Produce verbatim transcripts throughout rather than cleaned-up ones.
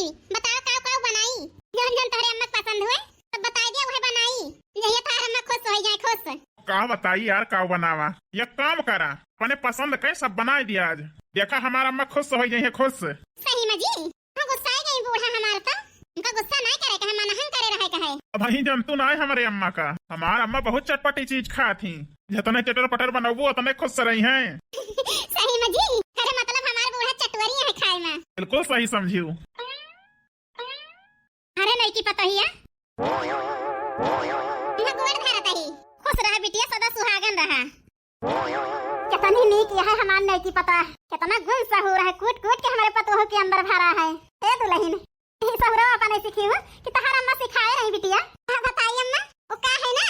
बतावा काव काव बनाई? जौन जौन तोहरे अम्मा के पसंद हुए, सब बताई दिया, उहे बनाई। जहिया तोहरे अम्मा खुश होइ जाए, खुश। का बताई यार, काव बनावा? एक काम करा, अपने पसंद के सब बनाई दिया आज। देखा हमार अम्मा खुश होइ जाइहैं, खुश। सही में जी, हम गुस्साए गई बूढ़ा हमार तो। उनका गुस्सा नाय करे के, हम मनहन करे रहे के है। अबहीं जनतू नाय हमरे अम्मा का। हमार अम्मा बहुत चटपटी चीज खात ही। जितने चटर पटर बनौबू, उतने खुश रहिहैं। सही में जी, अरे मतलब हमार बूढ़ा चटवरी है खाए में। बिल्कुल सही समझियो। अरे नइकी पतोहिया, इहाँ गोड़ धरत ही। खुश रहा बिटिया, सदा सुहागन रहा। केतनी नीक यह हमार नइकी पतोह, केतना गुण सहूर है, कूट कूट के हमरे पतोह के अंदर भरा है। ए दुलहिन, ई सहूरो अपने सीखी हूँ कि तहार अम्मा सिखाए रही बिटिया। हाँ बताई अम्मा, वो का है ना,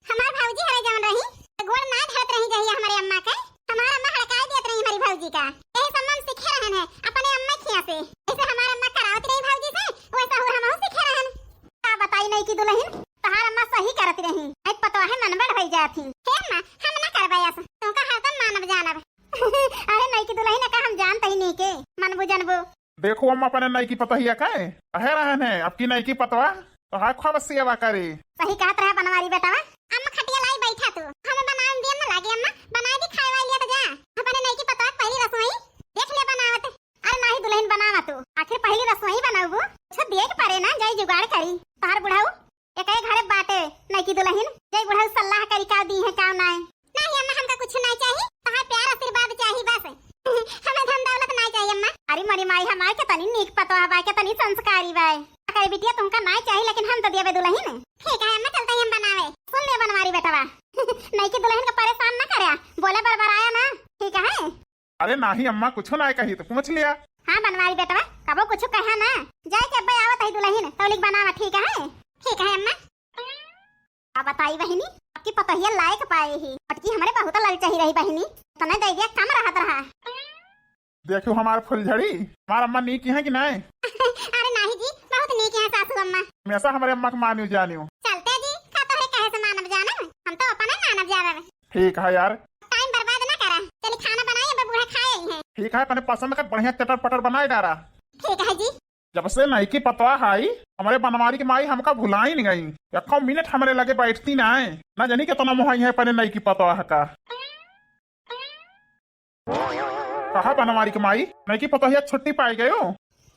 हमार भौजी हरे जौन रही, तो गोड़ ना धरत रही जहिया हमरे अम्मा के, हमार अम्मा हड़काई देत रही हमारी भौजी का। यही सब हम सीखे रहन है अपने अम्मा खिया से। ऐसे हमार अम्मा करावत रही भौजी से, वैसा हुआ हमहू सीखे रहन। का बताई नइकी दुलहिन, तहार अम्मा सही करत रही। आज पतोहे मनबड़ भई जात ही। हे अम्मा, हम ना करबै अस, तुमका हरदम मानब जानब। अरे नइकी दुलहिन का हम जानत ही नीके, मनबू जनबू। देखो अम्मा, अपने नइकी पतोहिया का है, कहे रहन है, अब की नइकी पतोह तो हाय खूब सेवा करे। सही कहत रहे बनवारी बेटवा। अम्मा खटिया लाई बैठा तू, हमें बनावे में देर न लागे अम्मा, बनाई दी खाए वाली तो जा। अपने नइकी पतोह के पहली रसोई देख ले बनावत। अरे नाही दुलहिन बनावा तू, आखिर पहली रसोई बनाऊ, कुछ देख परे ना, जाई जुगाड़ करी। तहार बुढ़ऊ एक ही घरे बाटे नइकी दुलहिन, जाई बुढ़ऊ सलाह करी का दी है का नाय। नाही अम्मा, हमका कुछ नाय चाही, तहार प्यार आशीर्वाद चाही बस। हमें धन दौलत नाय चाही अम्मा। अरे मोरी माई, हमार केतनी नीक पतोह बा, केतनी संस्कारी बा। अरे बिटिया, तुमका नाय चाही, लेकिन हम तो देबे दुलहिन। ठीक है अम्मा, चलते ही हम बनावे। सुन ले बनवारी बेटवा, नइकी दुलहिन का परेशान ना करया, बोले बरबराया ना, ठीक है? अरे नाही अम्मा, कुछ नाय कही तो पूछ लिया। हाँ बनवारी बेटवा, कबो कुछ कहा ना, जाए के अब्बे आवत ही दुलहिन, तौलिक बनावा, ठीक है? ठीक है अम्मा। का बताई बहिनी, आपकी पतोहिया लायक पाए ही। पटकी हमरे बहुत ललचही रही बहिनी, तने दे दिया कम रहत रहा। देखियो हमार फुलझड़ी, हमार अम्मा नीक है कि नाय? अरे नाही जी, बहुत नीक है सासू अम्मा। हमेशा हमरे अम्मा के मानियो जानियो। चलते जी, का तोहरे कहे से मानब जानब, हम तो अपने मानब जानब। ठीक है यार। टाइम बर्बाद ना करा, चली खाना बनाई, अब बूढ़ा खाए ही है। ठीक है, अपने पसंद का बढ़िया चटर पटर बनाए डारा। ठीक है जी। जब से नइकी पतोह आई, हमरे बनवारी के माई हमका भुलाइन गई। एको मिनट हमरे लगे बैठती नाय। ना जानी केतना मोहाई है अपने नइकी पतोह का। कहा बनवारी के माई, नइकी पतोहिया छुट्टी पाई गयो?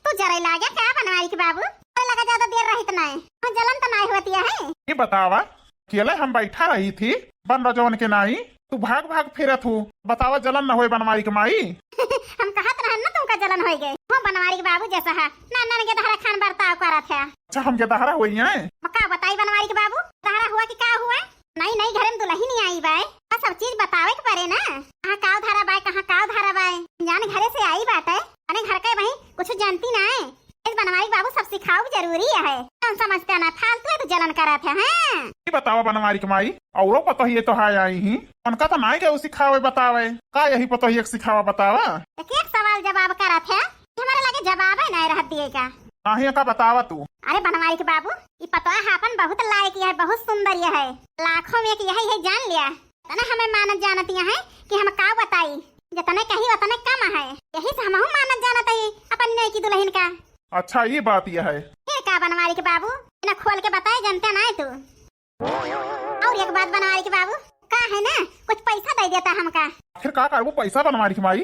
तू जरे लागे का बनवारी के बाबू? तोरे लगा ज्यादा देर रहित नाय। और जलन तो नाय होती है। ये बतावा, अकेले हम बैठा रही थी, बन रजवन के नाई, तू भाग भाग फिरत हूँ। बतावा, जलन न होए बनवारी के माई? हम कहत रहन ना, तुमका जलन होई गए। हो बनवारी के बाबू जैसा है, ना नन के दहरा खान बर्ताव करत है। अच्छा, हम के दहरा हुई हैं? का बताई बनवारी के बाबू, दहरा हुआ कि का हुआ? नई नई घर में दुलहिन आई बाय, बस सब चीज बतावे के परे ना, कहाँ काव धरा बाय, कहाँ काव धरा बाय। जान घरे से आई बाटे, अने घर के वही कुछ जानती ना है। इस बनवारी बाबू सब सिखाऊ जरूरी है। कौन समझते ना, फालतू है तो जलन करत है, हैं? ये बतावा बनवारी के माई, औरो पतोहिए तो हाय आई ही, उनका तो नाय के सिखावे बतावे, का यही पतोहिए के सिखावा बतावा? एक एक सवाल जवाब करत है, हमारे लगे जवाब है ना रहत दिए का। नाही का बतावा तू। अरे बनवारी के बाबू, ये पतोह आपन बहुत लायक है, बहुत सुंदर ये है, लाखों में एक यही है, जान लिया। तना हमें मानत जानत यहाँ है कि हम का बताई, जतने कही उतने कम है। यही से हमहू मानत जानत है अपन नई की दुलहिन का। अच्छा, ये बात यह है। फिर का बनवारी के बाबू, बिना खोल के बताए जानते ना है तू। और एक बात बनवारी के बाबू, का है ना, कुछ पैसा दे देता हमका। आखिर का करबू पैसा बनवारी के माई?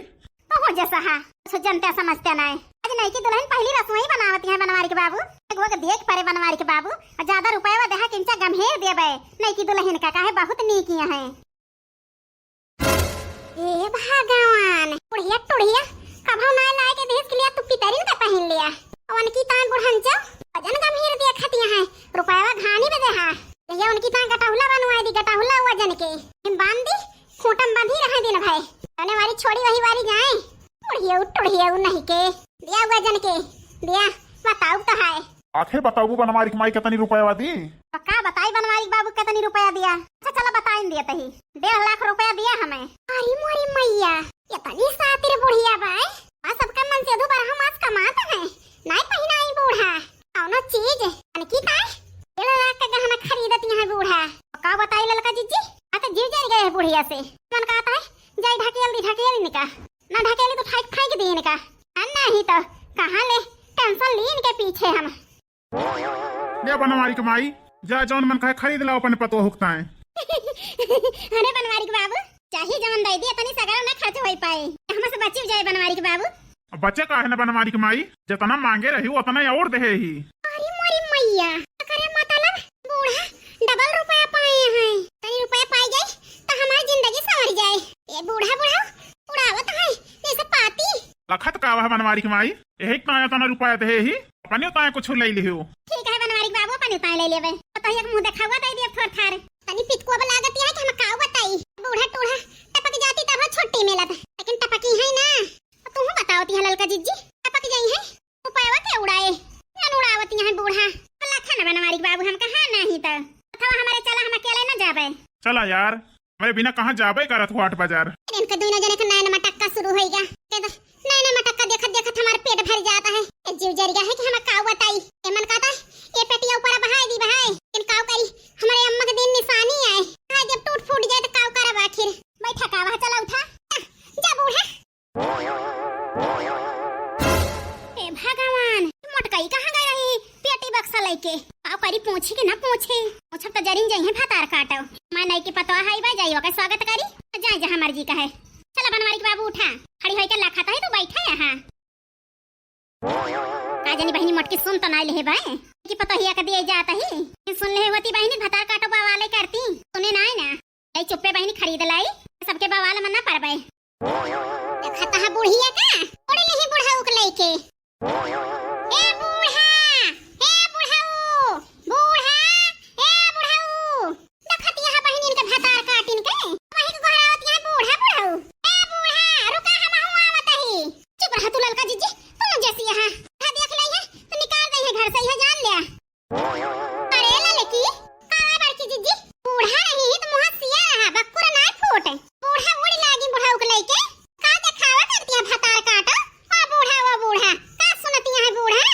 तो हो जैसा है, कुछ जानते समझते ना है। आज नई की दुलहिन पहली रसोई बनावत है बनवारी के बाबू। एक वक्त देख परे बनवारी के बाबू, और ज्यादा रुपया देहा किंचा गम्हेर देबे नई की दुलहिन का, काहे बहुत नीक है। ए भगवान, बुढ़िया टुढ़िया, कभौ ना लाए के देश के लिए तू पितरिन का पहन लिया। और उनकी तान बुढ़न जाओ, वजन गंभीर देखत यहाँ है, रुपया घानी में देहा। ये उनकी तान गटहुला बनवाए दी, गटहुला वजन के। हम बांध दी, खूंटम बंधी रहे दिन भर। अने वाली छोड़ी वही वाली जाए। बुढ़िया टुढ़िया नहीं के, दिया वजन के, दिया, बताओ तो है। आखिर बताऊ बनवारी के माई कितनी रुपया दी? पक्का बताई बनवारी के बाबू कितनी रुपया दिया। अच्छा चलो बताइन दिया तही। डेढ़ लाख रुपया दिया हमें। अरे मोरी मैया, इतनी सातिर बुढ़िया बाय। आ सबका मन से दो बार हम आज कमात है। नाय पहिनाई बूढ़ा। कौनो चीज, अनकी ताय? डेढ़ लाख का गहना खरीदत यहाँ बूढ़ा। का बताई ललका जिज्जी? आ तो जीव जल गए है बुढ़िया से। मन कहता है, जाई ढकेल दी, ढकेल निका। ना ढकेली तो फेंक, फेंक दी इनका। आ नहीं तो कहाँ ले टेंशन ली इनके पीछे। छे हम। ले बनवारी के माई, जा जौन मन कहे खरीद लाओ अपने पतोह हुकताएं। अरे बनवारी के बाबू, चाही जवन दे दी, इतनी सगरो ना खर्च होई पाए। हमसे बची जाए बनवारी के बाबू। अब बचे काहे ना बनवारी के माई, जितना मांगे रही उतना और देहे ही। अरे मोरी मैया, एकरे मतलब बूढ़ा डबल रुपया पाए हैं। तनी रुपया पाई जाए तो हमारी जिंदगी संवर जाए। ए बूढ़ा बूढ़ा उड़ावत है जैसे पाती। लखत का वह बनवारी के माई, यही ताया तना रुपया देहे ही, अपने ताया कुछ ले लिहो। ठीक है बनवारी के बाबू, अपने ताया ले लेबे। तो एक मुंह देखावा दे दिया थोर थार। तनी पितकुआ लागत है कि हम काऊ बताई। बूढ़ा टूढ़ा टपक जाती तब छुट्टी मिलत, लेकिन टपकी है ना। तो तुम बताओ तिहा ललका जिज्जी, टपक जाई है। रुपया के उड़ाए, जन उड़ावत यहाँ बूढ़ा। लखा ना बनवारी के बाबू, हम कहा नहीं तो। अथवा हमारे चला, हम अकेले ना जाबे। चला यार, हमारे बिना कहाँ जाबे करत हो हाट बाजार। इनके दोनों जने के नैन मटक्का शुरू होइगा। के तो नैन मटक्का देखत देखत हमार पेट भर जाता है। ये जीव जरिया है कि हम काऊ बताई। ये मन कहता है, ये पेटिया ऊपर बहाए दी बहाए। इन काऊ करी, हमारे अम्मा के दिन निशानी आए। हाँ, जब टूट फूट जाए तो काऊ करब आखिर। बैठा का वहाँ, चला उठा। जा, जा बूढ़ा। ए भगवान, मोटकई कहाँ गए रही? पेटी बक्सा लेके। का करी, पूछी कि ना पूछी? पूछब तो जरिन जइहे भतार काटो। मैं नई की पतवा हाई बा, जाई ओकर स्वागत करी। जाए जहाँ मर्जी कहे। चला बनवारी के बाबू उठा। खड़ी होई के लखा तो है, तू बैठा यहाँ। का जानी बहिनी मोटकी सुन तो नाई लेहे बाए कि पतोहिया के दिए जात ही। सुन लेहे होती बहिनी भतार काटो बवाले करती। सुने नाई ना। लाई चुप्पे बहिनी खरीद लाई। सबके बवाल में ना परबे। देखत हा बुढ़िया का? उड़ लेही बुढ़ऊ के लेके। ए बूढ़ा, ए बुढ़ऊ, बूढ़ा, ए बुढ़ऊ। देखत यहाँ बहिनीन के भतार काटिन के, वही के गोहरावत यहाँ बूढ़ा बुढ़ऊ। ए बूढ़ा, रुका हम हुआ आवत ही। चुप रह तू ललका जिज्जी, तू जैसी यहाँ। हाँ देख ले है, तो निकाल दे है घर से, यह जान लिया। अरे ललकी, का बड़की जिज्जी, बूढ़ा नहीं तो मुँह सिया रहा, बक्कुर नाय फूट। बूढ़ा उड़ लागी बुढ़ऊ के लेके। का देखावा करती है भतार काटो? ओ बूढ़ा, ओ बूढ़ा, का सुनती है बूढ़ा?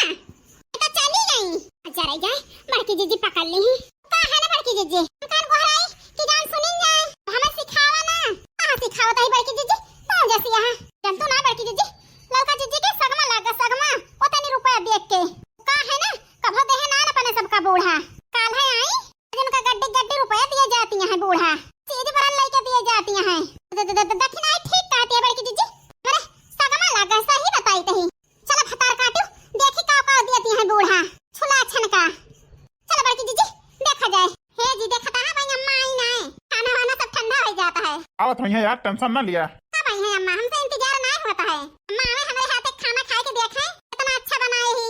ये तो चली गई। अच्छा रह जाए, बड़की जिज्जी पकड़ ली। का है ना बड़की जिज्जी? कान गोहराई कि जान सुनिन जाए। हमें सिखावा ना। कहाँ सिखावत है बड़की जिज्जी? तू जैसी यहाँ। जन तू ना बड़की जिज्जी, ललका जिज्जी के सगमा लागा सगमा। ओतनी रुपया देख के। का है ना, कभो देहे ना न अपने सबका बूढ़ा। काल है आई, जिनका गड्डी गड्डी रुपया दिए जाती हैं बूढ़ा। चीज बरन लेके दिए जाती हैं। द-, द-, द-, दक्षिणा ही ठीक कहती है बड़की जिज्जी। अरे, सगमा लागा, सही बताई तही। चला भतार काटू, देखी का का देती हैं बूढ़ा। छुला छन का। चला बड़की जिज्जी, देखा जाए। हे जी, देखा था भाई अम्मा आई ना है। खाना वाना सब ठंडा हो जाता है। आवत हुई है यार, tension ना लिया। कब आई है अम्मा? हमसे इंतजार ना होता है। अम्मा आवे हमारे हाथ एक खाना खाए के देखे, इतना अच्छा बनाए ही।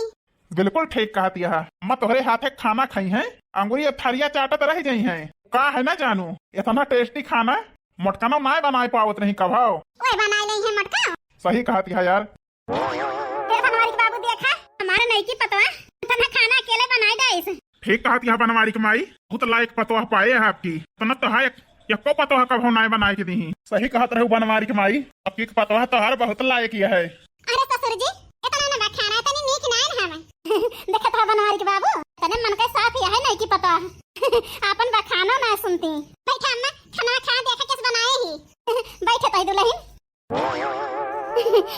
बिल्कुल ठीक कहत यह। अम्मा तोहरे हाथे खाना खाई हैं, अंगुरी अब थरिया चाटत रह जाई हैं। का है ना जानू, इतना tasty खाना मोटकनो नाय बनाए पावत रही कभो। ओए बनाए नहीं है मोटका। सही कहत यह यार। ए बनवारी के बाबू देखा, हमारे नई की पतवा इतना खाना अकेले बनाए डाइस। ठीक कहत यह बनवारी के माई, बहुत लायक पतवा पाए है आपकी। इतना तो है, एको पतवा कभो नाय बनाए के दी। सही कहत रहू बनवारी के माई, आपकी पतवा तो हर बहुत लायक यह है। अरे ससुर जी, इतना ना बखाना, इतनी नीक नाय ना हम। देखत हा बनवारी के बाबू, तने मन के साफ यह है नहीं की पता। आपन बखानो ना सुनती। बैठा अम्मा, खाना खा, देखा किस बनाए ही। बैठे तही दुल्हन।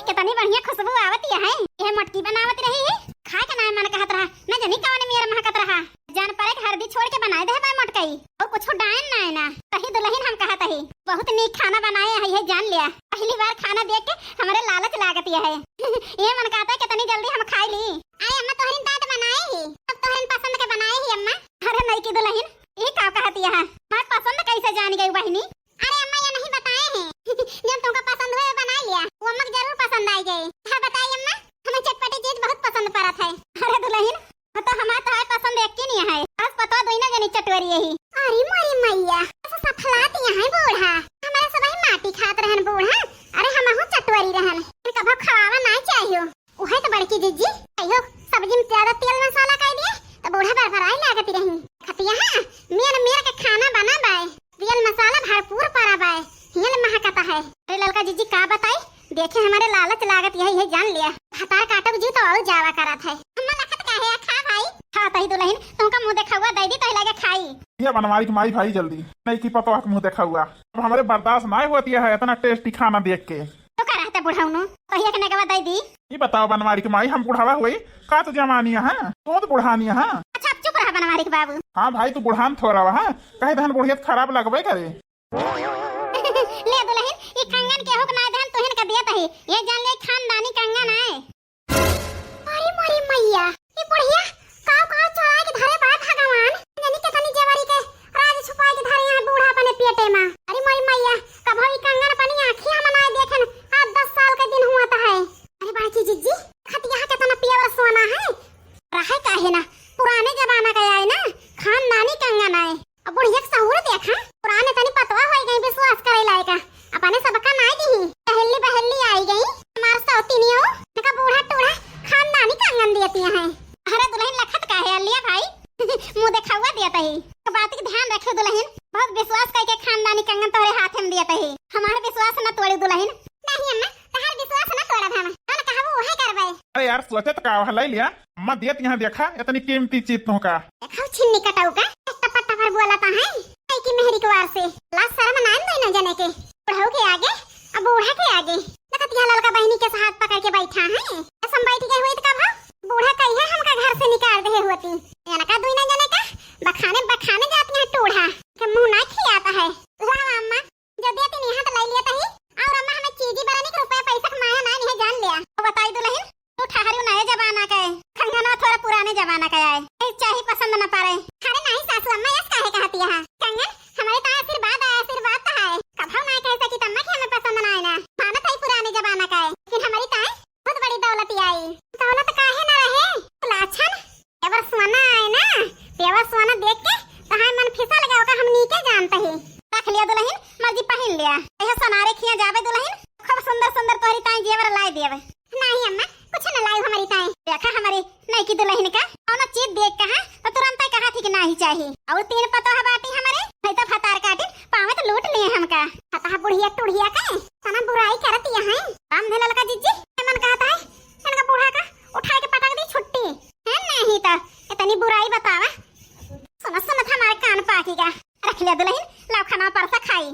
कितनी बढ़िया खुशबू आवत यह है। यह मोटकी बनावत रही है। खाए का नाय मन कहत रहा, न जानी कौन मेर महकत रहा। जान परे के हरदी छोड़ के बनाए दे बा मोटकई। और कुछ डायन ना है ना। सही दुल्हन हम कहत ही। बहुत नीक खाना बनाए है, ये जान लिया। पहली बार खाना देख के हमारे लालच लागत यह है। ये मन कहता है कितनी जल्दी हम खाई ली। अरे अम्मा तोहरिन दांत बनाए ही, अब तोहरिन पसंद के बनाए ही अम्मा। अरे नई की दुल्हन, ये का कहत यह? मैं पसंद कैसे जान गई बहिनी? अरे अम्मा ये नहीं बताए हैं। जब तुमको पसंद हुए बना लिया, वो अम्मा को जरूर पसंद आई गई। हाँ बताइए अम्मा, हमें चटपटी चीज बहुत पसंद पड़त है। अरे दुल्हन, वो तो हमार तोहार पसंद एक ही नहीं है। आज पता दो ना जनी चटवरी यही। अरे मोरी मैया, ऐसा सफलात यहाँ है बूढ़ा। हमारे सब ही माटी खात रहन बूढ़ा। अरे हम हूँ चटवरी रहन। इनका भाव खवावा ना चाहिए। उहे तो बड़की जिज्जी, कहियो सब्जी में ज्यादा तेल मसाला कर दिए तो बूढ़ा बरबराई लागत रही। खतिया हाँ, मेर मेर के खाना बना बाय, तेल मसाला भरपूर पड़ा बाय, हियल महकता है। अरे ललका जिज्जी का बताई, देखे हमारे लालच लागत यही है, जान लिया। भतार काटब जी तो और जावा करत है। अम्मा लखत का है, खा भाई। खा तही दुल्हन, तुमका मुंह देखावा दे दी, तही लगे खाई। ये बनवारी के माई भाई जल्दी, नहीं की पतवा के मुंह देखावा। अब हमारे बर्दाश्त ना होती है इतना tasty खाना देख के। तो का रहता बुढ़ौनो, कहिया के नेगवा दई दी। ई बताओ बनवारी के माई, हम बुढ़ावा होई का? तू जवानी है, तू तो बुढ़ानी है। अच्छा, अब चुप रहा बनवारी के बाबू। हाँ भाई, तू बुढ़ान थोड़ा रहा, कहे दहन बुढ़िया त खराब लगबे करे। ले दुलहिन, ई कंगन केहू के नाय दहन, तोहन का दियत ही। ये जान ले, खानदानी कंगन आए। अरे मोरी मैया, ई बुढ़िया काव काव चोराए के धरे बा भगवान। जानी केतनी जेवरी के राज छुपाए के धरे हैं बूढ़ा अपने पेटे मा। अरे मोरी मैया, कभो ई कंगन अपनी आँखी हम नाय देखेन, आज दस साल के दिन हुआ त है। अरे बाकी जिज्जी, खतिया केतना पियवर सोना है। रहे काहे ना, पुराने जमाना का आए ना, खानदानी कंगन आए। अब बुढ़िया के सहूर देखा, पुराने तनी पतवा होई गई विश्वास करे लायक। अपने सबका नाय दिही, टहल्ली बहल्ली आई गई, हमार सौतिनियो, इनका बूढ़ा टूढ़ा खानदानी कंगन दियती हैं। अरे दुलहिन लखत काहे अल्लिया भाई, मुँह देखावा दियत ही। बात के ध्यान रखे दुलहिन, बहुत विश्वास करके खानदानी कंगन तोहरे हाथ में दियत ही, हमार विश्वास न तोड़ी दुलहिन। नहीं अम्मा, तहार विश्वास न तोड़ब हम, जौन कहबू उहे करबै। अरे यार, सोचत का हलै लिया, अम्मा देत यहाँ देखा, इतनी कीमती चीज तोहका। देखो छिन्नी कटाऊ का, टपा टपा बोलत है, कई की मेहरी कुवार से, लाज शर्म नाय न जने के, बुढ़ऊ के आगे, अब बूढ़ा के आगे, देखत यहाँ ललका बहिनी के हाथ पकड़ के बैठा है, ऐसा बैठ गए हुए तो कब बूढ़ा कही है हमका घर से निकाल दे होती, इनका दुई न जने का, बखाने बखाने जाती है टूढ़ा, के मुँह ना खियाता है, लावा अम्मा, जो देती नहीं हाथ लाई लिया तही, और अम्मा हमें चीजी बरानी के रुपया पैसा के माया ना नहीं जान लिया। तो बताई दुलहिन, तू ठहरी नए जमाना का है, कंगनवा थोड़ा पुराने जमाना का आए। ए, चाही पसंद न पारे। अरे नहीं सासू अम्मा, यस काहे कहती है? कंगन हमारे ताए आशीर्वाद आए, आशीर्वाद तो है। कभो ना कह सकी तम्मा कि हमें पसंद ना आए ना। मानत है पुराने जमाना का है, लेकिन हमारी ताए बहुत बड़ी दौलत आई। दौलत काहे ना रहे? लाछन, पेवर सोना आए ना, पेवर सोना देख के तहार मन फिसल गया, ओका हम नीके जानत ही। रख लिया दुलहिन, मर्जी पहिन लिया। यह सोनारे खिया जाबे दुलहिन, खूब सुंदर सुंदर तोहरी ताई जेवर लाई देब। नहीं अम्मा, कुछ न लाई हमारी ताई। देखा हमारी नईकी दुलहिन का, कौनो चीज देख कहा तो तुरंत कहा थी कि नाही चाही। और तीन पतोह बाटी हमारे, नहीं तो फतार काटिन पावे तो लूट लिए हमका। फताह बुढ़िया टुढ़िया के, तना बुराई करती है। काम धे ललका जिज्जी, मन कहता है, इनका बूढ़ा का उठाए के पटक दी छुट्टी। है नहीं तो इतनी बुराई बतावा। सुनत सुनत हमारे कान पाकी गा। रख लिया दुलहिन, लाव खाना परसा खाई।